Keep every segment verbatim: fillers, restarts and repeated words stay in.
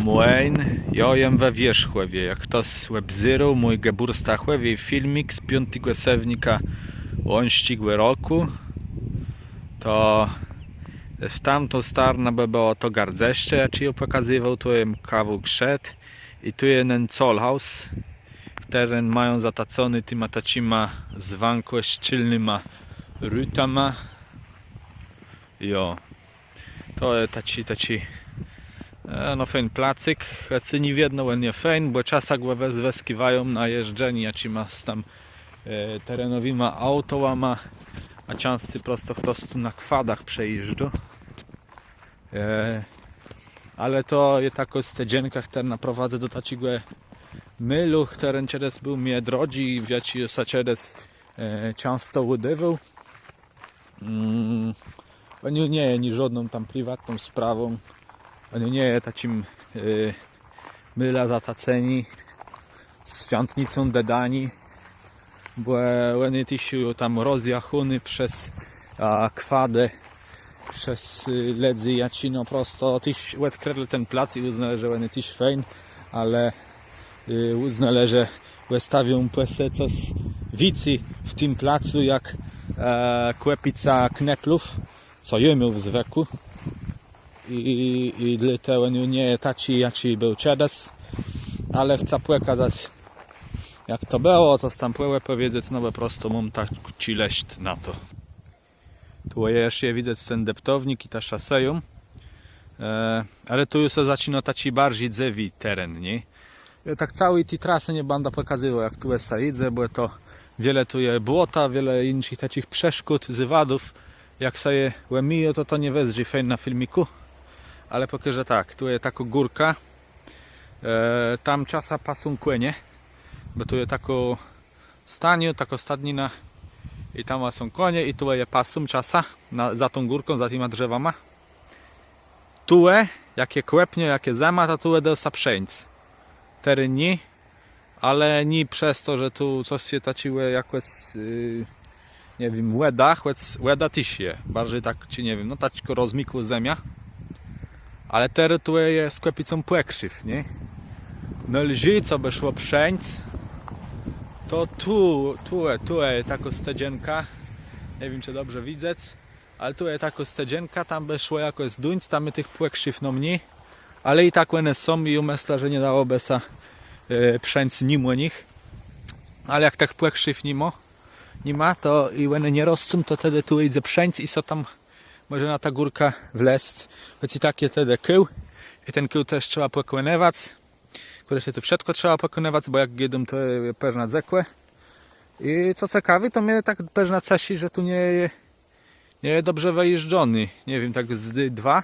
Mòjn, jô jem we Wierzchòwie. Jak chtos òbzérôł mój gebùrstachòwi filmik z piątégò sewnika łońsczégò rokù, to w tamtą starnã bë bëło to gardzëszcze, jaczé jô pòkazywôł, tu jem kawałk szedł i tu je nen Zollhaus, chtëren mają zatacony tima taczima zwãkò szczelnyma rutama. Jo. To je taczi, taczi, e, no, fejn placyk. Chòc nié wiedno òn je fejn, bò czasã gò wëz-, wëzwëskiwają na jeżdżenié jaczima tam, e, terenowima autołama, a czãscy prosto chtos tu na kwadach przejéżdżô. E, ale to je takô stedżenka, chtërna prowadzy do taczégò môlu, chtëren czedës béł mie drodżi i w jaczi jô sã czedës, e, czãsto ùdôwôł. Mm, òn ju nie je niżódną tam priwatną sprawą. Òn ju nie je taczim, e, môlã zataceni, swiątnicą dëdani, bò òn je téż ju tam rozjachóny przez, a, kwadë, przez, e, lëdzy, jaczi no prosto téż òdkrëlë ten plac i ùznelë, że òn je téż fejn, ale, e, ùznelë, że òstawią pò se cos wicy w tim placu jak, e, kòpica kneplów, co jô miôł w zwëkù. I, i, i dlôte òn ju nie je taczi, jaczi béł czedës, ale chcã pòkazac, jak to bëło, cos tam pò-, pòwiedzec, no bò prosto móm taczi lëszcz na to. Tu je jesz widzec ten deptownik i ta szasejô. E, ale tu ju sã zaczinô taczi barżi dzëwi teren, nié? Jô tak całi ti trasë nie bãdã pòkazywôł, jak tu sã jidze, bò to wiele tu je błota, wiele jinszich taczich przeszkód, zôwadów. Jak sã je òmijô, to to nie wëzdrzi fejn na filmikù. Ale pòkôżã tak, tu je takô górka. E, tam czasã pasą kònie, bò tu je takô staniô, takô stadnina. I tam są kònie i tu je pasą czasã na, za tą górką, za tima drzewama. Tu, jak je kòpniô, jak je zëma, to tu dô sã przeńc. Terô nié, ale nié przez to, że tu cos je taczégò jakòs, e, nie wiém, wòda, chòc wòda téż je. Barżi tak, czë nie wiém, no tak rozmikłô zemia. Ale terô tu je z kòpicą pòkrziw, nié? No lżi, co bë szło przeńc, to tu, tu, tu je takô stedżenka. Nie wiém, czë dobrze widzec. Ale tu je takô stedżenka, tam bë szło jakòs duńc, tam je tëch pòkrziw no mni. Ale i tak òne są i mëszlã, że nie dało bë sã, e, przeńc nimò nich. Ale jak tëch pòkrziw ni ma, ni ma, to i òne nie roscą, to tedë tu jidze przeńc i sã tam mòże na tã górkã wlezc. Chòc i tak je tedë kół. I ten kół téż trzeba pòkònëwac. Kùreszce tu wszëtkò trzeba pòkònëwac, bò jak gôdóm, to je përznã dzëkò. I co cekawé, to mie tak përznã ceszi, że tu nie je nie je dobrze wëjeżdżony. Nie wiém, tak z d-, dwa,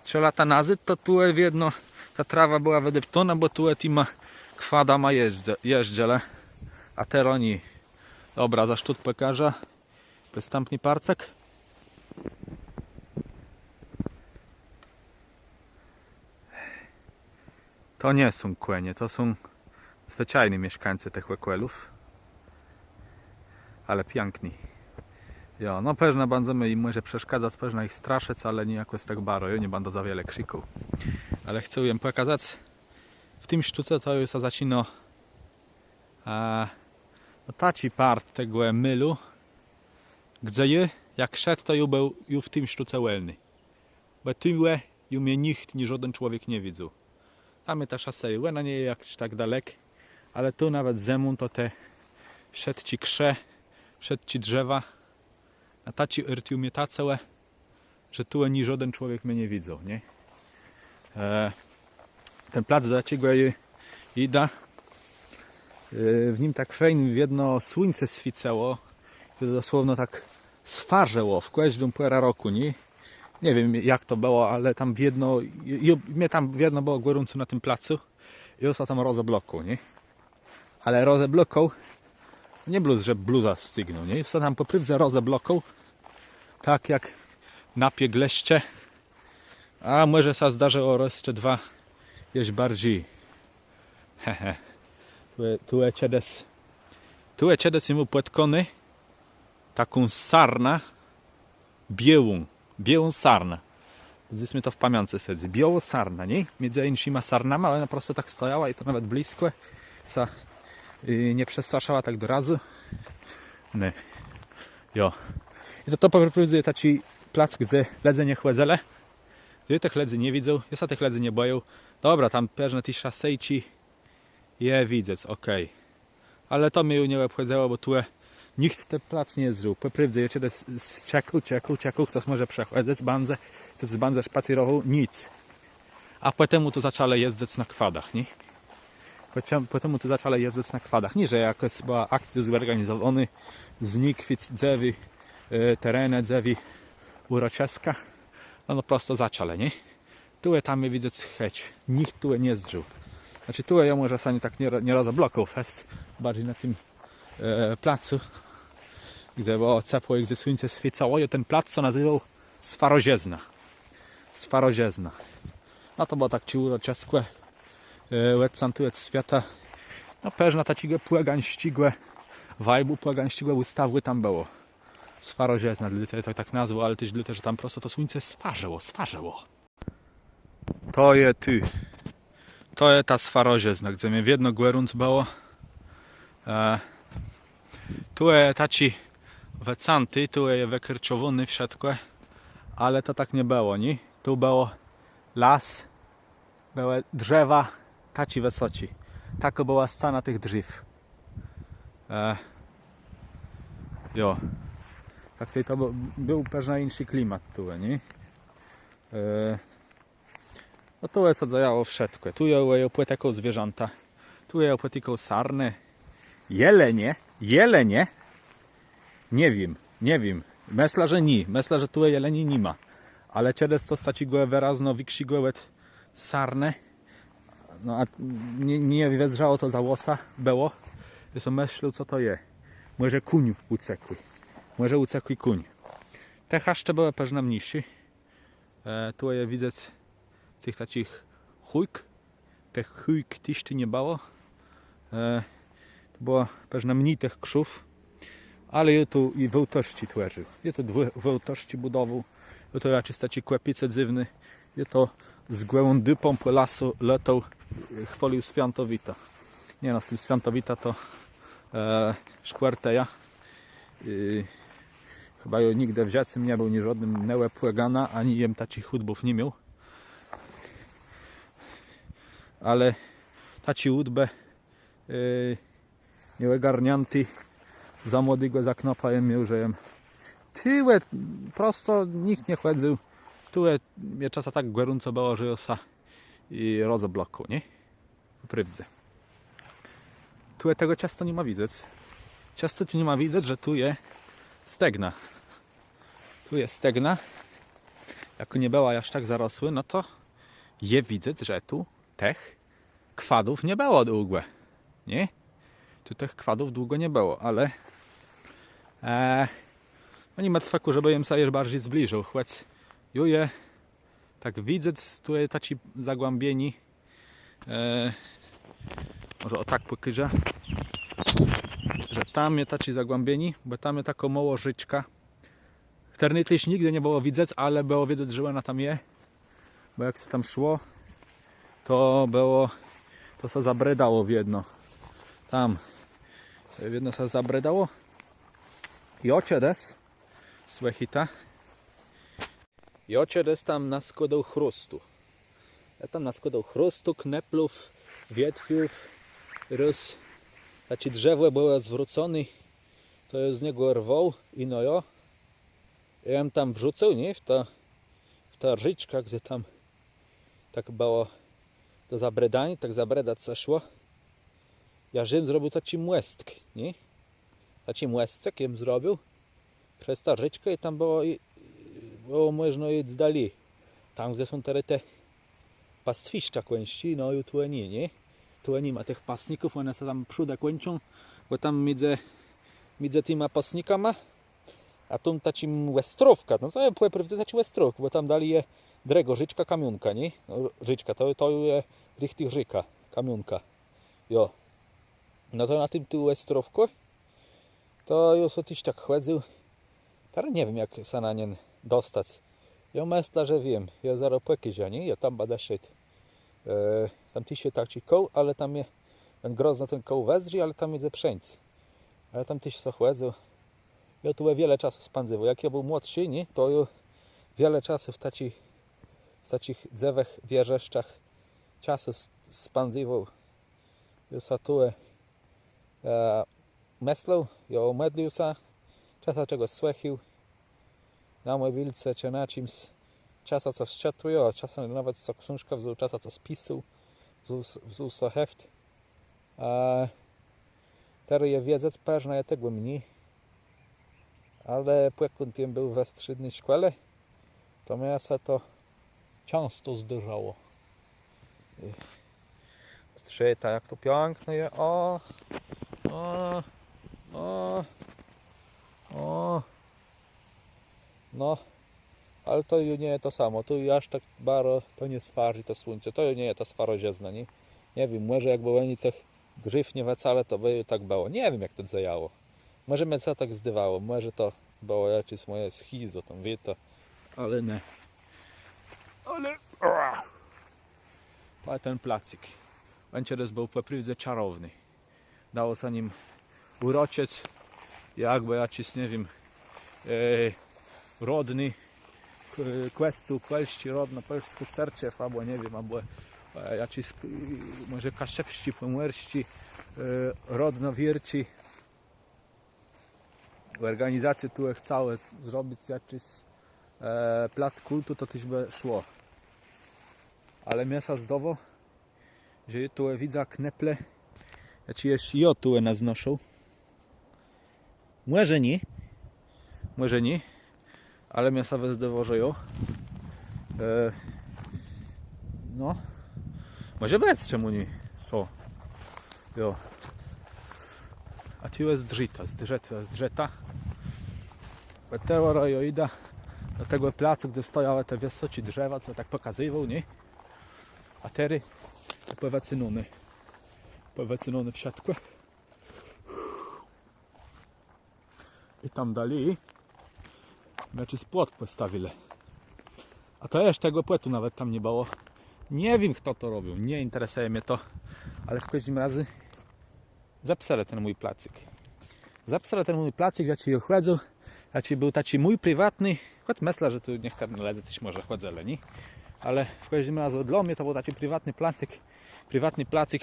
trzë lata nazôd, to tu wiedno ta trawa bëła wëdeptónô, bò tu tima kwadama jeżdżë-, jeżdżëlë. A terô nié. Dobra, za sztót pòkôżã. Przëstãpny parcëk. To nie są kònie, to są zwëczajny mieszkańcë tëch òkòlów. Ale piãkny. Jo, no përznã bãdzemë jim mòże przeszkadzac, përznã jich straszëc, ale nié jakòs tak baro, jô nie bãdã za wiele krzikôł. Ale chcã jim pòkazac, w tim sztóce to ju sã zaczinô, a, no, taczi part tegò môlu, gdze jô, jak szedł, to ju béł, ju w tim sztóce wòlny. Bò tuwò ju mie nicht, ni żóden człowiek nie widzôł. Tam je ta szasejô, òna nie je jaż tak dalek, ale tu nawet zëmą to te wszëtczé krze, wszëtczé drzewa, a taczi ôrt ju mie tacëłë, że tu ni żóden człowiek mie nie widzôł, nié? E, ten plac, do jaczégò jô jidã, e, w nim tak fejn wiedno słuńce swiécëło, to dosłowno tak swarzëło w kòżdą pòrã rokù, nié? Nie wiém, jak to bëło, ale tam wiedno, ju, mie tam wiedno bëło gòrąco na tim placu. Jô sã tam rozeblôkôł, nié? Ale rozeblôkôł, nié blós, że bluzã scygnął, nié? Jô sã tam pò prôwdze rozeblôkôł, tak jak na pieglëszcze. A mòże sã zdarzëło rôz czë dwa jesz barżi. He, he. Tu, tu je czedës, tu je czedës jem miôł pòtkóné taką sarnã, biôłą, biôłą sarnã. Dzys mie to w pamiãcë sedzy. Biôłô sarna, nié? Midzë jinszima sarnama, ale òna prosto tak stojała i to nawet blëskò sã, y, nie przestraszała tak do razu. Nié. Jo. I to, to pò prôwdze taczi plac, gdze lëdze nie chòdzëlë. Jô tëch lëdzy nie widzôł, jô sã tëch lëdzy nie bòjôł. Dobra, tam pewno ti szasejczi je widzec, okej. Ale to mie ju nie òbchòdzëło, bò tu nicht ten plac nie zdrzôł. Pò prôwdze, jô czedës s-, s-, czekôł, czekôł, czekôł, chtos mòże przechòdzëc, bãdze, chtos bãdze szpacérowôł, nic. A pòtemù tu zaczãlë jezdzëc na kwadach, nié? Pòtem, pòtemù tu zaczãlë jezdzëc na kwadach. Nié, że jakôs bëła akcjô zòrganizowónô, znikwic dzëwé, e, terenë, dzëwé ùroczëska. No, no prosto zaczãlë, nié? Tu je tam je widzec chëcz. Nicht tu je nie zdrzôł. Znaczi, tu je, jô mòże sã tak nie, nie rozoblokôł fest, barżi na tim, e, placu, gdze bëło cepło i gdze słuńce swiécało, je ten plac, co nazéwôł Swarożëzna. Swarożëzna. No to bëło tak czë ùroczëskò, e, òd swiãtu, òd swiãta. No, pewno taczégò pògańsczégò wajbù, pògańsczégò ùstawù tam bëło. Swarożëzna, dlôte tak, tak nazwôł, ale téż dlôte, że tam prosto to słuńce swarzëło, swarzëło. To je tu. To je ta Swarożëzna, gdze mie wiedno gòrąc bëło. E, tu je taczi wëcãti, tu je wëkerczowóné wszëtkò, ale to tak nie bëło, nié? Tu bëło las, bëłë drzewa, taczi wësoczi. Takô bëła scana tëch drzéw. E, jo. Tak tej to bë-, béł pewno jinszi klimat tu, nié? E, no tu je sã dzejało wszëtkò. Tu je, je pòtëkôł zwierzãta. Tu je pòtëkôł sarnë. Jelenie? Jelenie? Nie wiém, nie wiém. Mëszlã, że nié. Mëszlã, że tu jeleni ni ma. Ale czedës cos taczégò wërazno wikszégò òd sarnë. No a nie, nie wëzdrzało to za włosa, bëło. Jô so mëszlôł, co to je. Mòże kóń ùcekł. Mòże ùcekł kóń. Te chaszcze bëłë pewno mniészé. E, tu je widzec tëch taczich chójk. Tëch chójk téż tu nie bëło. E, to bëło pewno mni tëch krzów. Ale jô tu i wôłtôrze twòrził. Jô tu dwò-, wôłtôrze bùdowôł. Jô tu rôczi taczi kòpice dzywné. Jô tu z gòłą dëpą pò lasu latôł, chwôlił swiãtowitã. Nié, no, z tim swiãtowitã to, e, szpòrtëjã. E, Chëba jô nigdë w żëcym nie béł niżódnym neòpòganã, ani jem taczich ùdbów ni miôł. Ale taczé ùdbë, e, nieògarniãté, za młodégò, za knôpa jem miôł, że jem. Tu je prosto nicht nie chòdzył. Tu je, mie czasã tak gòrąco bëło, że jô sã i rozoblôkł, nié? Pò prôwdze. Tu je tegò czësto ni ma widzec. Czësto tu ni ma widzec, że tu je stegna. Tu je stegna. Jakbë nie bëła jaż tak zarosłô, no to je widzec, że tu tëch kwadów nie bëło długò. Nié? Tu tëch kwadów długò nie bëło, ale, e, no ni ma cwekù, żebë jem sã jesz barżi zbliżił, chòc ju je tak widzec, tu je taczé zagłãbienié. E, mòże ò tak pòkôżã, że tam je taczé zagłãbienié, bò tam je takô môłô rzéczka, chtërny téż nigdë nie bëło widzec, ale bëło widzec, że òna tam je. Bò jak sã tam szło, to bëło, to sã zabrëdało wiedno. Tam wiedno sã zabrëdało. I jô czedës, słëchôjta, jô czedës tam naskłôdôł chróstu. Jô tam naskłôdôł chróstu, kneplów, wietwiów, rôz taczé drzewò bëło zwróconé, to jô z niegò rwôł i no jo. Jô jem tam wrzucył, nié? W tã, w tã rzéczkã, gdze tam tak bëło do zabrëdaniô, tak zabrëdac sã szło. Jô jem zrobił taczi mòstk, nié? Taczi mòstk jem zrobił przez tã rzéczkã i tam bëło, i, bëło mòżno jic dali. Tam, gdze są terô te pastwiszcza kòńsczé, no ju tu ni, nié? Tu ni ma tëch pasników, òne sã tam przódë kòńczą, bò tam midzë, midzë tima pasnikama a tam taczim òstrowkã, no to je pò prôwdze taczi òstrowk, bò tam dali je drëgô rzéczka, Kamiónka, nié? No, rzéczka, to, to je richtich rzéka, Kamiónka. Jo. No to na tim tu òstrowkù, to jô so téż tak chòdzył. Terô nie wiém, jak sã na nien dostac. Jô mëszlã, że wiém, jô zarô pòkôżã, nié? Jô tam bãdã szedł. E, tam téż je taczi kół, ale tam je, òn grozno ten kół wëzdrzi, ale tam je ze pszeńcë. Ale tam téż sã chòdzy. Jô tu wiele czasu spãdzywôł. Jak jô béł młodszi, nié, to jô wiele czasu w taczich, w taczich dzëwëch wierzëszczach czasu s- spãdzywôł. Jô sã tu e, mëslôł, jô mòdlił sã, czasã czegòs słëchôł na mòbilce czë na czims, czasã cos czëtôł, jô czasã nawet so ksążkã wzął, czasã cos pisôł, wzął, wzął so heft. A terô je wiedzec, përznã je tegò mni. Ale pòkąd jem béł we strzédny szkòle, to mie sã to czãsto zdôrzało. Zdrzëta, jak to piãkné je. Ò, ò, ò, ò. No. Ale to ju nie je to samò. Tu ju jaż tak baro to nie swarzi, to słuńce. To ju nie je ta swarożëzna, nié? Nie wiém, mòże jakbë òni tëch drzéw nie wëcalë, to bë ju tak bëło. Nie wiém, jak to dzejało. Mòże mie sã tak zdôwało, mòże to bëło jaczés mòje schizo, tam, wiéta, ale nié. Ale, ach. To je ten placyk. Òn czedës béł pò prôwdze czarowny. Dało sã nim ùroczëc, jakbë jaczis, nie wiém, e, rodny k- kòscół pòlsczi, rodnô pòlskô cerczew, abò nie wiém, abò e, jaczis, e, mòże kaszëbsczi, pòmòrsczi, e, rodnô wierczi. Òrganizacje tu chcałë zrobic jaczis, e, plac kùltu, to téż bë szło. Ale mie sã zdôwô, że jô tu widzã kneple, znaczi jesz jô tu naznoszôł. Mòże nié, mòże nié, ale mie sã wëzdôwô, że jo. E, no. Mòże bëc, czemù nié? Co? Jo. A tu je zdrzëta, zdrzëta, zdrzëta. Bò terô jô jidã do tegò placu, dze stojałë te wësoczé drzewa, co tak pòkazywôł, nié? A terô to pòwëcynóné. Pòwëcynóné wszëtkò. I tam dali jaczis płot pòstawilë. A to jesz tegò płotu nawet tam nie bëło. Nie wiém, chto to robił, nie interesëje mie to. Ale w kòżdim razie zepselë ten mój placyk. Zepselë ten mój placyk, jaczi jô chòdzył, jaczi béł taczi mój priwatny, chòc mëszlã, że tu niechtërny lëdze téż mòże chòdzëlë, nié? Ale w kòżdim razie dlô mie to béł taczi priwatny placyk, priwatny placyk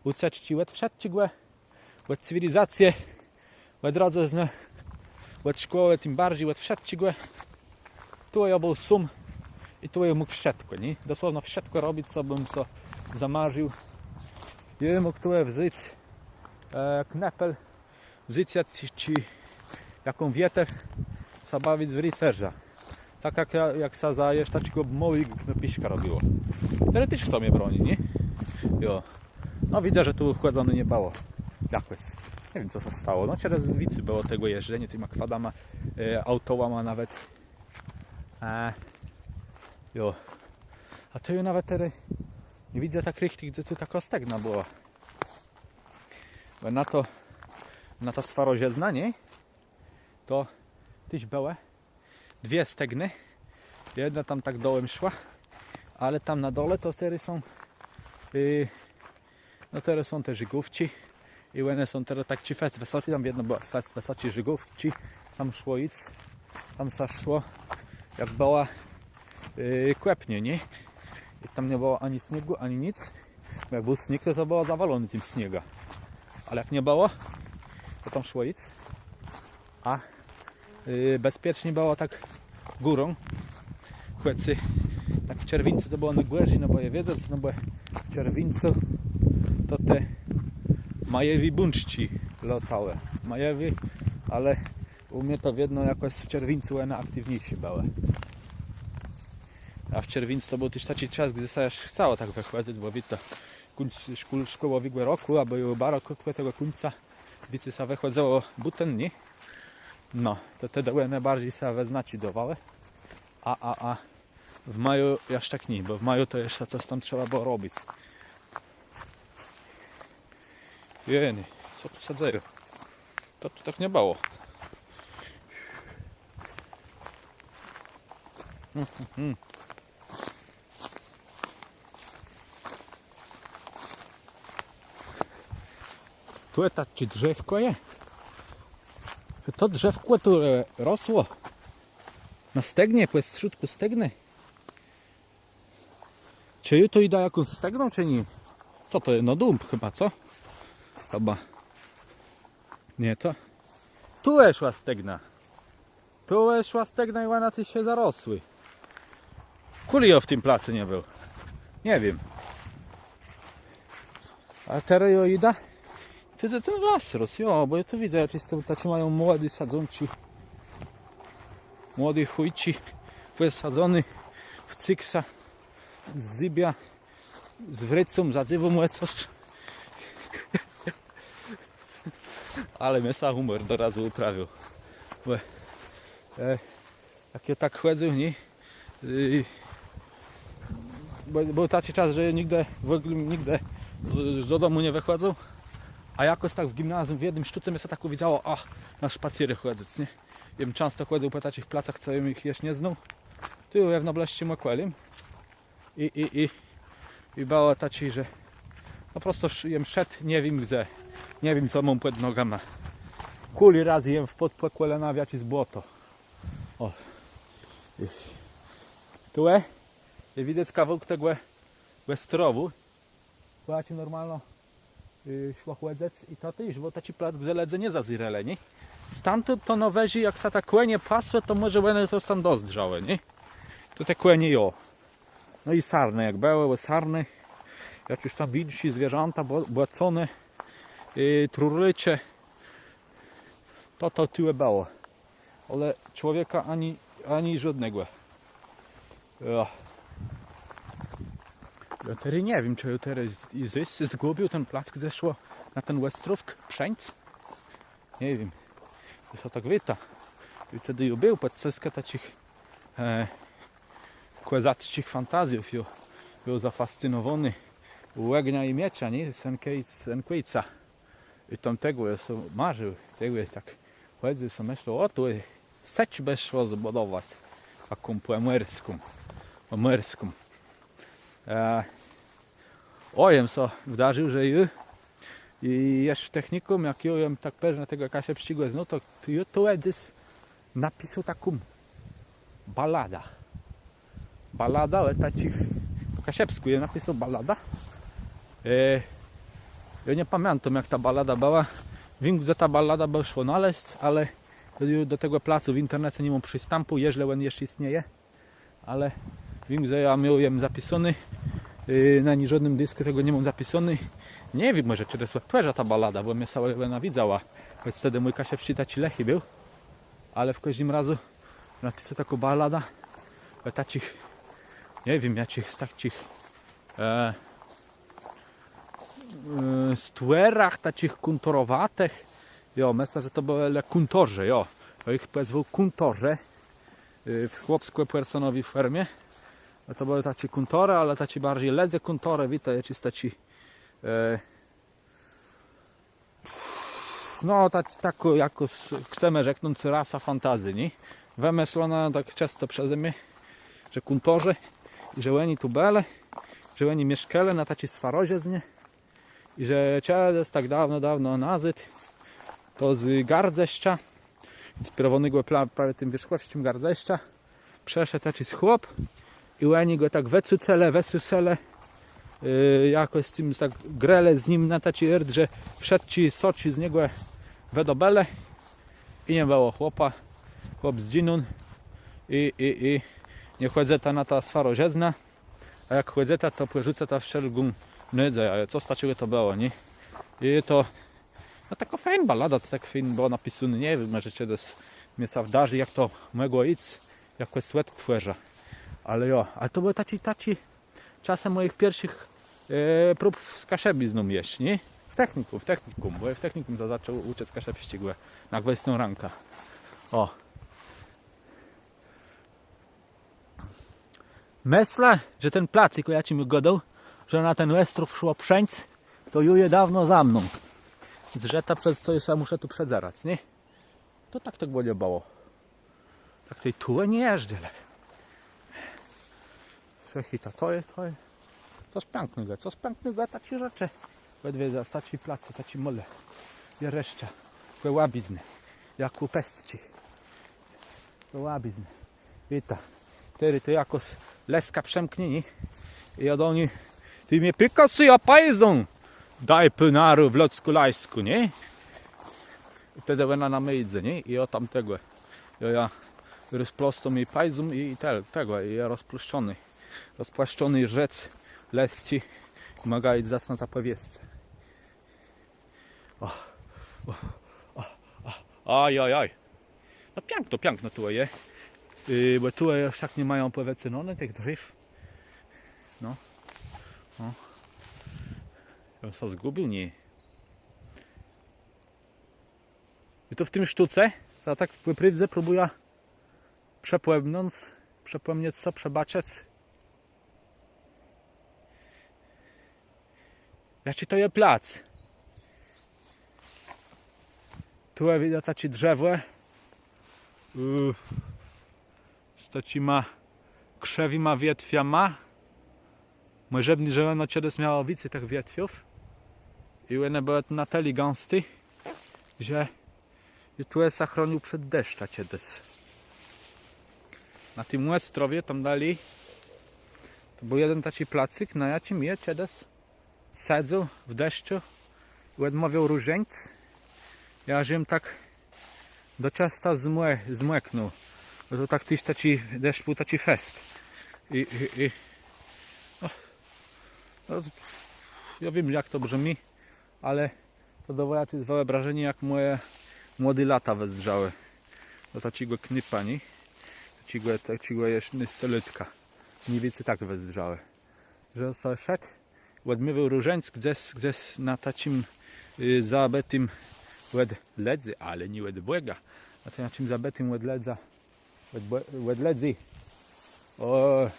ùceczczi òd wszëtczégò, òd cywilizacje, òd rodzëznë, òd szkòłë, tim barżi òd wszëtczégò. Tu jô béł sóm i tu jô mógł wszëtkò, nié? Doslowno wszëtkò robic, co bëm so zamarził. Jô mógł tu wząc, e, knëpel, wząc jaczis, czë jaką wietew, sã bawic w ricerza. Tak jak, jak sã za jesz taczégò môłégò knôpiszka robiło. Terô téż chto mie broni, nié? Jo. No widzã, że tu chòdzoné nie bëło. Jakòs. Nie wiém, co sã stało. No czerôz wicy bëło tegò jeżdżeniô tima kwadama, e, autołama nawet. E, jo. A tu jô nawet terô nie widzã tak richtich, dze tu takô stegna bëła. Bò na to, na to swarożëznã, nié? To téż bëłë dwie stegnë. Jedna tam tak dołã szła, ale tam na dole to terô są, y, no terô są te żëgówczi. I òne są terô tak czë fest wësoczé, tam wiedno bëłë fest wësoczé żëgówczi. Tam szło jic, tam sã szło, jak bëła, y, kòpniô, nié? I tam nie bëło ani sniegù, ani nic. Bò jak béł sniég, to, to bëło zawaloné tim sniegã. Ale jak nie bëło, to tam szło jic. A, y, bezpieczno bëło tak górą. Chòc, y, tak w czerwińcu to bëło nôgòrzi, no bò je wiedzec, no bò w czerwińcu to te majewé bączczi lôtałë. Majewé, ale ù mie to wiedno jakòs w czerwińcu òne aktiwniészé bëłë. A w czerwińcu to béł téż taczi czas, gdze sã jesz chcało tak wëchòdzëc, bò wiéta, kùńc szkół-, szkòłowégò rokù, abò ju baro krótkò tegò kùńca, wicy sã wëchòdzëło bùten, nié? No, to tedë òne barżi sã we znaczi dôwałë. A, a, a w maju jaż tak nié, bò w maju to jesz cos tam trzeba bëło robic. Jeny, co tu sã dzeje? To tu tak nie bëło. Tu je taczé drzewkò je. To drzewkò tu, e, rosło na stegnie, pò strzódkù stegnë. Czë jô to jidã jakąs stegną, czë nié? Co to je? No dąb chëba, co? Chëba. Nié to. Tu je szła stegna. Tu je szła stegna i òna tu sã zarosła. Kùli jô w tim placu nie béł. Nie wiém. A terô jô jidã. Tej to ten las rôsł, jo, bò jô tu widzã, jaczis to taczé mają młodé sadzonczi. Młodé chòjczi wësadzoné w cyksa. Zëbiã. Zwrócą, zadzëwóm, mòże cos. Ale mie sã hùmòr do razu ùprawił. Bò, e, jak jô tak chòdzył, nié? I, bò, béł taczi czas, że nigdë, w ògóle nigdë z, z dodomù nie wëchòdzył. A jakòs tak w gimnazjum w jednym sztóce mie sã tak ùwidzało, a, na szpacérë chòdzëc, nié? Jem czãsto chòdzył pò taczich placach, co jem jich jesz nie znôł. Tu je w nôblëższim òkòlim. I, i, i, i bëło taczé, że pò prostu sz-, jem szedł, nie wiém gdze. Nie wiém, co móm pòd nogama. Kùli razy jem wpôdł pò kòlana w jaczés błoto. Ò. I tu je, je widzec kawałk tegò, tegò òstrowù. Pò jaczim normalno, y, szło chòdzëc i to téż, bò taczi plac, gdze lëdze nie zazérelë, nié? Stamtąd to nôwëżi, jak sã te kònie pasłë, to mòże òne sã tam dozdrzałë, nié? Tu te kònie, jo. No i sarnë, jak bëłë, bò sarnë, jaczés tam jinszé zwierzãta, bò-, bòcónë, y, turlëcze. To, to tuwò bëło. Ale człowieka ani, ani żódnégò. Jo. Jô terô nie wiém, czë jô terô z-, i zôs zgùbił ten plac, gdze szło na ten òstrówk przeńc. Nie wiém. Jô sã tak wita. I tedë jô béł pòd cëskã taczich, e, kòzacczich fantazjów. Jô, jô zafascynowóny Ògniã i Mieczã, nié? Senkòjc-, Senkòjca. I tam tegò jô so marził, tegò jô tak chòdzył, so mëszlôł, ò, tu sëcz bë szło zbùdowac, taką pòmòrską, pòmòrską. E, ò, jem so wdarził, że jô, i jesz w technikùm, jak jô jem tak përznã tegò kaszëbsczégò znôł, to, to jô tu dzes napisôł taką balada. Balada, ale taczich, pò kaszëbskù jem napisôł balada. E, jô nie pamiãtóm, jak ta balada bëła. Wiém, gdze ta balada bë szło nalezc, ale do, do tegò placu w internece ni móm przëstãpù, jeżlë òn jesz jistnieje. Ale wiém, że jô miôł jem zapisóné. E, na niżódnym diskù tegò ni móm zapisóné. Nie wiém, mòże czedës òdtwòrzã tã baladã, bò mie sã òna widzała. Chòc tedë mój kaszëbsczi taczi lëchi béł. Ale w kòżdim razu napisôł taką baladã ò taczich, nie wiém, jaczich z taczich, e, e, stwòrach taczich kùntorowatëch. Jo, mëszlã, że to bëlë kùntorzë, jo. Jô jich pòzwôł kùntorzë, e, w chłopskò-pòrsonowi fòrmie. A to bëłë taczé kùntorë, ale taczé barżi lëdze kùntorë, wiéta, jaczis taczi, e, No, tak, tak, jakò s-, chcemë rzeknąc, rasa fantazji, nié? Wëmëszlonô tak czësto przeze mie, że kùntorzë, i że òni tu bëlë, że òni mieszkelë na taczi swarozëznie, i że czedës tak dôwno, dôwno nazôd, to z Gardzëszcza, inspirowónégò pla-, prawie tim wierzchòwsczim Gardzëszczã, przëszedł jaczis chłop i òni gò tak wëcucelë, wësëselë, e, jakòs z tim tak grelë z nim na taczi ôrt, że wszëtczé soczi z niegò wëdobëlë i nie bëło chłopa. Chłop zdżinął i, i, i nie chòdzëta na tã swarozëznã. A jak chòdzëta, to pòrzucëta wszelgą nôdzejã, co z taczégò to bëło, nié? I to No, takô fejn balada, to tak fejn bëło napisóné, nie wiém, mòże czedës mie sã wdarzi, jak to mògło jic, jakò słëd twòrzã. Ale jo, ale to bëłë taczé, taczé czasë mòjich pierszich, e, prób z kaszëbizną jesz, nié? W technikùm, w technikùm, bò jô w technikùm za-, zaczął ùczëc kaszëbsczégò na gwësną rãkã. Ò. Mëszlã, że ten plac, ò jaczim jô gôdôł, że na ten òstrów szło przeńc, to ju je dôwno za mną. Zdrzëta, przez co jô sã mùszã tu przedzerac, nié? To tak, tak bë nie bëło. Tak tej tu nie jeżdżëlë. Czëchôjta, to je, to je cos piãknégò, cos piãknégò, taczé rzeczë. Òdwiedzac taczé place, taczé môle. Jereszcza, kò łabiznë, jakò pestczi. Kò łabiznë. Wita. Terô to jakòs leska przemknie, nié? I jô do ni: „Të mie pikôsz, jô pajzã! Dôj pônarô w lëdzkù lajskù”, nié? I tedë òna na mie jidze, nié? I jô tam tegò. Jô, jô rozplostóm ji pajzã i, i te, tegò, i jô rozplószczony. Rozpłaszczony rzec, lesczi. Mògã jic zacząc zapòwiescë. Ò, ò, ò, ò. Aj, aj, aj. No piãkno, piãkno tu je. Yy, bò tu je, aż tak ni mają pòwëcynóné tëch drzew. No. No. Jô bëm sã zgùbił, nié? I tu w tim sztóce, jô tak pò prôwdze próbùjã przëpòmnąc, przëpòmniec so, przëbôczëc. Jaczi to je plac? Tu je widzec taczé drzewò. Yy, z taczima krzëwima wietwiama. Mòże bë, że òno czedës miało wicy tëch wietwiów. I òne bëłë na tëli gãsté, że i tu jem sã chronił przed deszczã czedës. Na tim òstrowie tam dali to béł jeden taczi placyk, na jaczim jô czedës sedzôł w deszczu i òdmôwiôł różańc. Jô żem tak do czësta zmò-, zmòknął. Bò to tak téż taczi deszcz béł, taczi fest. I, i, i no, no, jô wiém, jak to brzëmi, ale to dôwô jaczés wëòbrażenié, jak mòje młodé lata wëzdrzałë. Do taczégò knôpa, nié? Taczégò, taczégò jesz nôstolatka. Mni wicy tak wëzdrzałë. Że so szedł, òdmôwiôł różańc gdzes, gdzes na taczim, y, zabëtim òd lëdzy, ale nié òd Bòga. Na tim taczim zabëtim òd lëdza, òd Bò-, òd lëdzy. Ò,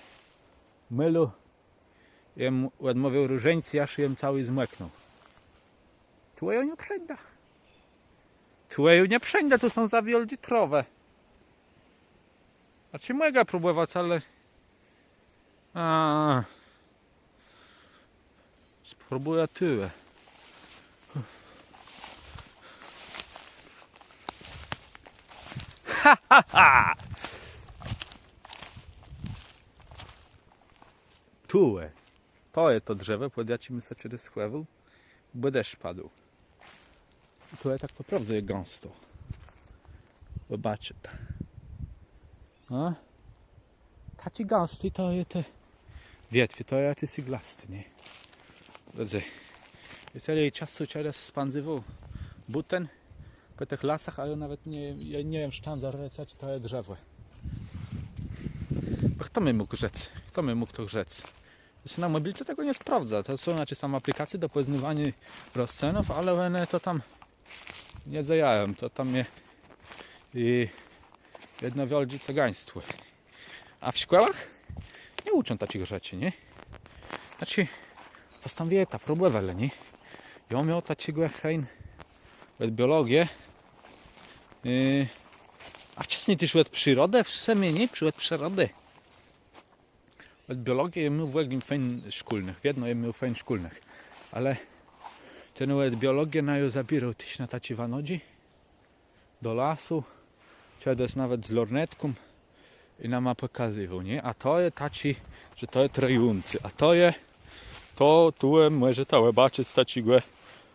môlu. Jem òdmôwiôł różańc, jaż jem całi zmòknął. Tu jô nie przeńdã. Tu jô nie przeńdã, tu są za wiôldżé trôwë. Znaczi, mògã próbòwac, ale... A. Spróbùjã tuwò. Ha, ha, ha! Tuwò. To je to drzewò, pòd jaczim jem sã czedës schòwôł, bò deszcz padôł. I tu je tak pò prôwdze je gãsto. Òbaczëta. A? Taczé gãsté to je te wietwie, to je jaczis iglasty, nié? Lëdze, jô tëli czasu czedës spãdzywôł bùten pò tëch lasach, a jô nawet nie, jô nie jem w sztãdze rzec, czë to je drzewò. Bò chto mie mógł rzec? Chto mie mógł to rzec? Jô so na mòbilce tegò nie sprawdzã. To są, znaczi, są aplikacje do pòznôwaniô roscënów, ale òne to tam nie dzejają. To tam je i jedno wiôldżé cëgaństwò. A w szkòłach nie ùczą taczich rzeczi, nié? Znaczi, co tam wié, ta próbòwelë, nié? Jô miôł taczégò fejn òd biologie. Yy, a czasã téż òd przirodë, w sumie, nié? Przi-, òd przirodë. Òd biologie jem miôł w ògle fejn szkólnëch, wiedno jem miôł fejn szkólnëch. Ale ten òd biologie naju zabiérôł téż na taczé wanodżi do lasu, czedës nawet z lornetką i nama pòkazywôł, nié? A to je taczi, że to je trëjący, a to je, to tu mòżeta òbaczëc taczégò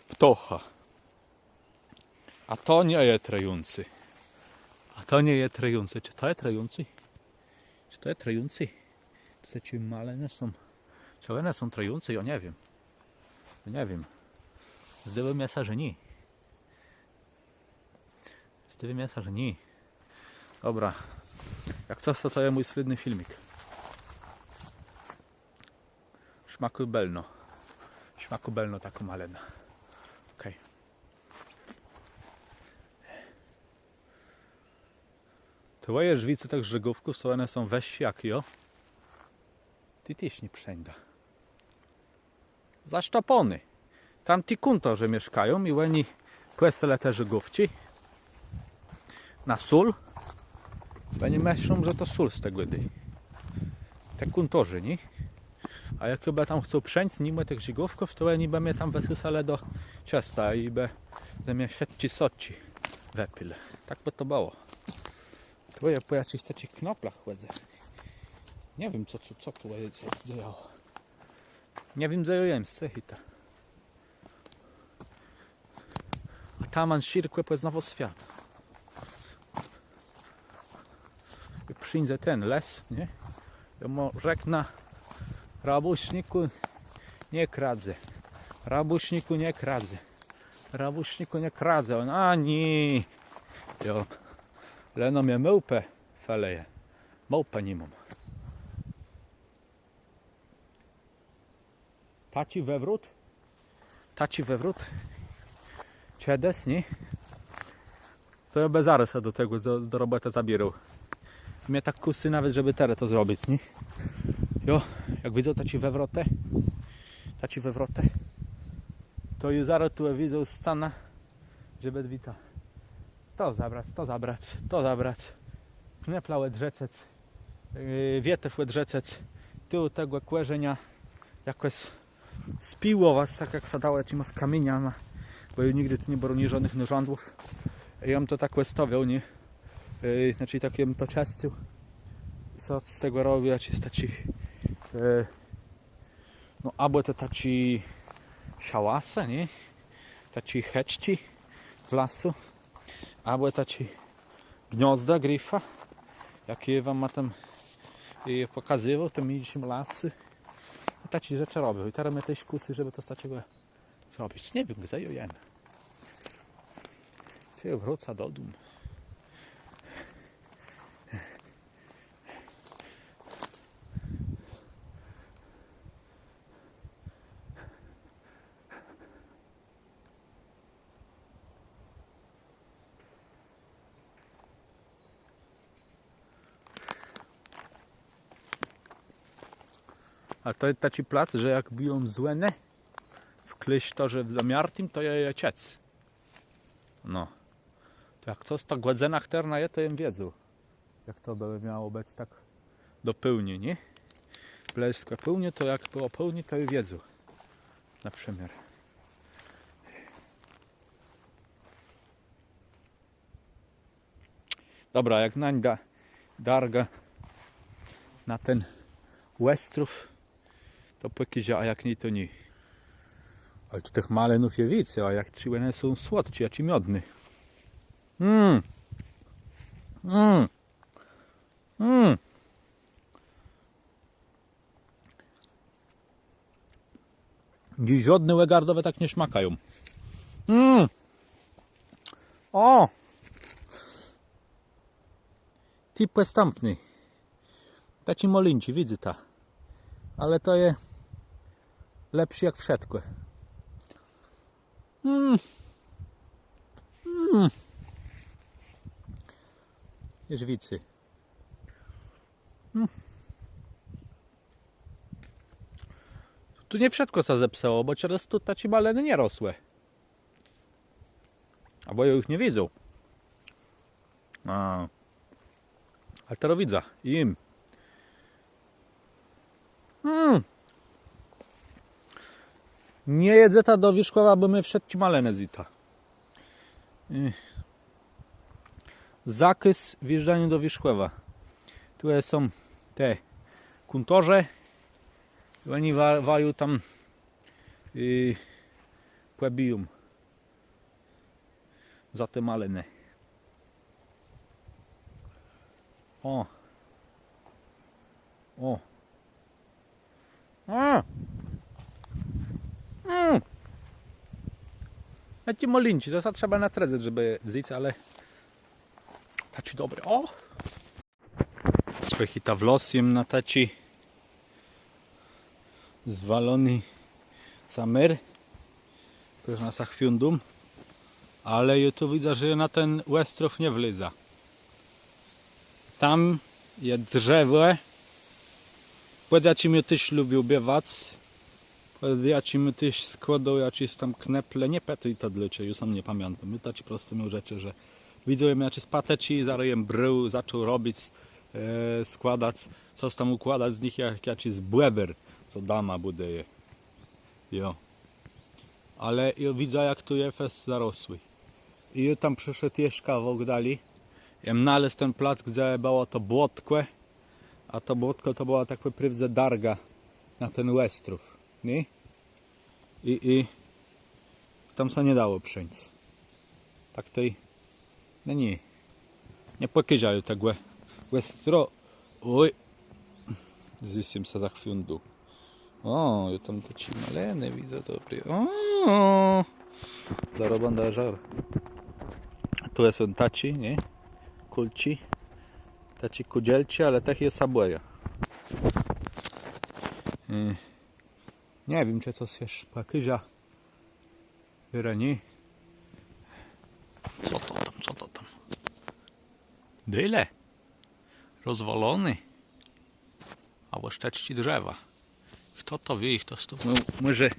ptocha. A to nie je trëjący. A to nie je trëjący. Czë to je trëjący? Czë to je trëjący? Czë te czë malënë są? Czë òne są trëjącé? Jô nie wiém. Jô nie wiém. Zdôwô mie sã, że nié. Zdôwô mie sã, że nié. Dobra. Jak cos, to, to je mój slédny filmik. Szmakô bëlno. Szmakô bëlno takô malëna. Okej. Te mòje drzwice tëch żëgówków, co òne są wëższé jak jô. Tej téż nie przeńdã. Zasztopóné. Tam ti kùntorzë mieszkają i òni pòsôlë te żëgówczi na sól. Òni mëszlą, że to sól z te wòdë. Te kùntorzë, nié? A jak jô bë tam chcôł przeńc, nimò tëch żëgówków, to òni bë mie tam wësësalë do czësta i bë ze mie wszëtczé soczi wëpilë. Tak bë to bëło. Tu jô pò jaczich taczich knoplach chòdzã. Nie wiém, co, co, co tu sã dzejało. Nie wiém, dze jô jem, co hita. A tam móm szërkò pòznôwôł swiat. Jak przińdze ten les, nié? Jô mù rzeknã: „Rabùsznikù, nie kradze. Rabùsznikù, nie kradze. Rabùsznikù, nie kradze”. Òn: „A nié. Jo. Leno mie môłpë felëje. Môłpë ni móm”. Taczi wëwrót, taczi wëwrót. Czedës, nié? To jô bë zarô sã do tegò, do, do robòtë zabiérôł. Mie tak kùsy nawet, żebë terô to zrobic, nié? Jo, jak widzã taczé wëwrotë, taczé wëwrotë, to ju zarô tu widzã scanã, żebë, wita, to zabrac, to zabrac, to zabrac. Knepla òdrzëcëc, yy, wietew òdrzëcëc, tu tegò kòrzenia jakòs spiłowac, tak jak sã dało jaczima kamieniama, bò jô nigdë tu nie bronił żódnëch nôrzãdłów. I jô to tak òstawiôł, nié? Yy, znaczi, tak jô to czëscył. I co z tegò robił, jaczis taczi, yy, no, abò to taczé szałasë, nié? Taczé chëczczi w lasu. Abò taczé gniôzda grifa, jaczé wama tam, e, pòkazywôł w tim jinszim lasu. I taczé rzeczë robił. I terô mie téż kùsy, żebë to z taczégò zrobic. Nie wiém, dze jô jem. Czë jô wrócã do dóm? A to je taczi plac, że jak biją zwònë w klôsztorze w Zamiartim, to je, je czëc. No. To jak co z ta gòdzëna, chtërna je, to jem wiedzôł. Jak to bë miało bëc tak do pôłnia, nié? Blëskò pôłnia, to jak bëło pôłnié, to jem wiedzôł. Na przëmiôr. Dobra, jak nańdã dargã na ten òstrów, to pòkôżã, a jak nié, to nié. Ale tu tëch malënów je wicy, a jak, czë òne są słodczé, a czë miodné. Mm. Mm. Mm. Niżódné ògardowé tak nie szmakają. Mm. Ò! Ti pòstãpny. Taczi malinczi, widzyta. Ale to je lepszi jak wszëtkò. Mm. Mm. Jesz wicy. Mm. Tu nie wszëtkò sã zepsëło, bò czedës tu taczé malënë nie rosłë. Abò jô jich nie widzôł. A. Ale terô widzã. I jém. Mm. Nie jedzëta do Wierzchòwa, bò mie wszëtczé malënë zjéta. Ech. Zakôz wjeżdżaniô do Wierzchòwa. Tu są te kùntorze. I òni wa-, waju tam, y, pòbiją za te malënë. Ò. Ò. A! Mm. Taczé malinczi, to sã trzeba natrëdzëc, żebë wząc, ale taczé dobré. Ò! Słëchôjta, wlôzł jem na taczi zwalony zamer. Chtërny sã chwiądóm. Ale jô tu widzã, że na ten òstrów nie wlezã. Tam je drzewò, pòd jaczim jô téż lubił biwac. Pòd jaczim téż skłôdôł jaczés tam kneple. Nie pitôjta dlôcze, jô sóm nie pamiãtóm. Jô taczé prosto miôł rzeczë, że widzôł jem jaczés patëczi, zarô jem brôł, zaczął robic, e, składac. Cos tam ùkłôdac z nich jak jaczis bòber, co dama bùdëje. Jo. Ale jô widzã, jak tu je fest zarosłi. I jô tam przeszedł jesz kawałk dali. Jem nalôzł ten plac, gdze bëło to błotkò. A to błotkò to bëła tak pò prôwdze darga na ten òstrów, nié? I, i tam sã nie dało przeńc. Tak tej, no nié. Nie pòkôżã tegò òstro-, òj. Zjiscem sã zachwiądł. Ò, jô tam taczé malënë widzã, dobré. Ò, zarô bãdã żôrł. Tu są taczé, nié? Kùlczi. Taczé kùdzelczi, ale tëch jô sã bòjã. Y, nie wiém, czë cos jesz pòkôżã. Wierã nié. Co to tam, co to tam? Dële? Rozwalony? Abò sztëczczi drzewa. Chto to wié, chto stąd. No, mòże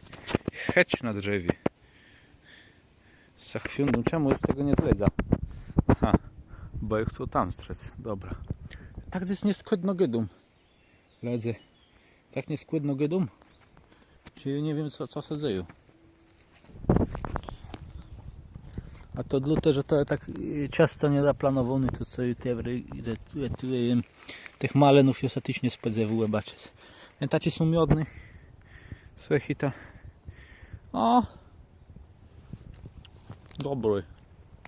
chëcz na drzewie. Za chwilã, czemù jô z tegò nie zlezã? Aha, bò jô chcã tam strzec. Dobra. Tak to je nieskłodno gôdóm. Lëdze, tak nieskłodno gôdóm, że nie wiém, co, co sã dzeje. A to dlôte, że to tak, e, czãsto niezaplanowóné, to co jô tu, tu, tu, tu jem, tëch malënów jô sã téż nie spòdzéwôł òbaczëc. Nen taczi są miodny. Słëchôj, to. Ò! Dobri.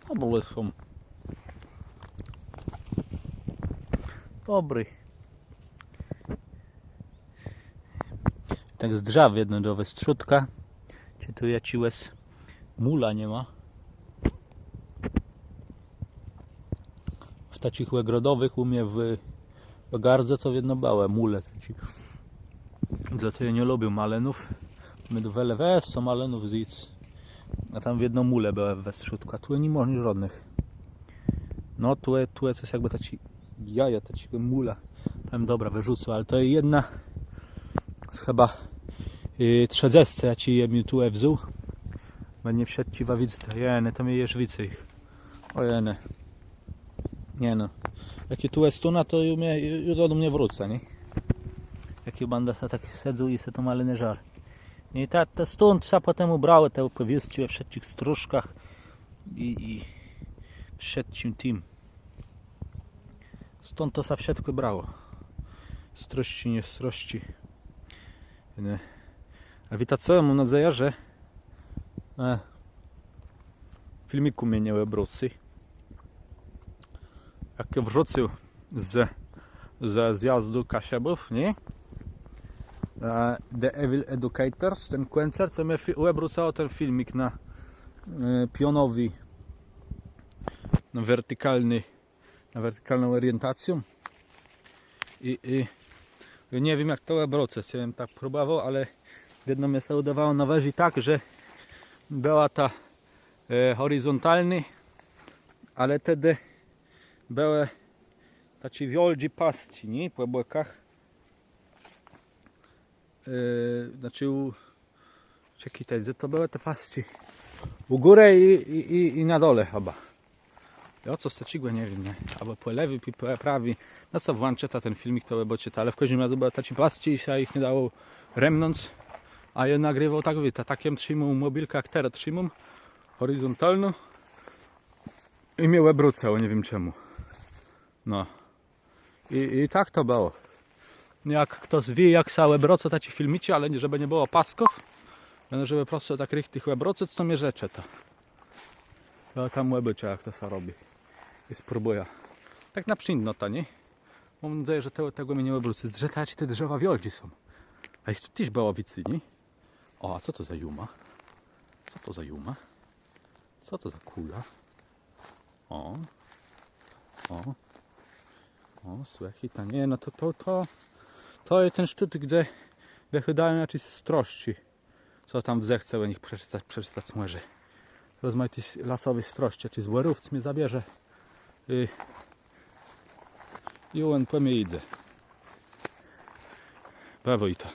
Dobri są. Dobri. Tak zdrzã wiedno do westrzódka, czë tu jaczégòs mùla ni ma. W taczich ògrodowëch ù mie w, w gardze to wiedno bëłë mùle taczé. Dlôte jô nie lubiã malënów. Mie do wele wez co malënów zjéc. A tam wiedno mùle bëłë we westrzódkù, a tu ni ma żódnëch. No tu, tu je cos jakbë taczé jajo taczégò mùla. Tam dobra, wërzucã, ale to je jedna z chëba, y, trzëdzescë, jaczé jem ju tu wzął. Bò nie wszëtczé wa widzyta. Jenë, tam je jesz wicy jich. Ò jenë. Nié no. Jak jô tu òstónã, to ju mie, ju, ju do dóm nie wrócã, nié? Jak jô bãdã sã tak sedzôł i so to malënë żarł. I ta, ta stąd sã pòtemù brałë te òpòwiôstczi we wszëtczich strëszkach i, i wszëtczim tim. Stąd to sã wszëtkò brało. Strëszczi, nie strëszczi. Nié. A wiéta co, jô móm nôdzejã, że, e, filmikù mie nie òbrócy. Jak jô wrzucył z, ze zjazdu Kaszëbów, nié? E, The Evil Educators, ten kòncert, to mie fi-, òbrócëło ten filmik na, e, pionowi, na wertikalny, na wertikalną òrientacją. I, i, i nie wiém, jak to òbrócëc, jô jem tak próbòwôł, ale wiedno mie sã ùdôwało nôwëżi tak, że bëła ta, e, hòrizontalny, ale tedë bëłë taczé wiôldżé pasczi, nié? Pò bòkach. E, znaczi, ù-, czekôjta, dze to bëłë te pasczi? Ù górë i, i, i, i na dole chëba. Jo, cos taczégò, nie wiém, nié? Abò pò lewi, pò, pò prawi. No co, włączëta ten filmik, to òbôczëta, ale w kòżdim razu bëłë taczé pasczi i sã jich nie dało remnąc. A jô nagriwôł tak, wiéta, tak jem trzimôł mòbilkã, jak terô trzimóm, hòrizontalną. I mie òbrócëło, nie wiém czemù. No. I, i tak to bëło. Jak chtos wié, jak sã òbrócô taczé filmiczi, ale żebë nie bëło pasków, ale żebë prosto tak richtich òbrócëc, to mie rzeczëta. To tam òbôczã, jak to sã robi. I spróbùjã. Tak na przińdnotã, nié? Móm nôdzejã, że te, tegò mie nie òbrócy. Zdrzëta, jaczé te drzewa wiôldżé są. A jich tu téż bëło wicy, nié? Ò, a co to za jama? Co to za jama? Co to za kùla? Ò. Ò. Ò, słëchôj, to nié, no to, to, to, to je ten sztót, gdze wëchôdają jaczés strosczi. Co tam zechce ò nich przeczëtac, przeczëtac mòże. Rozmajité lasowé strosczi, czë z Òrówc mie zabierze. I, i òn pò mie jidze. Bëwôjta.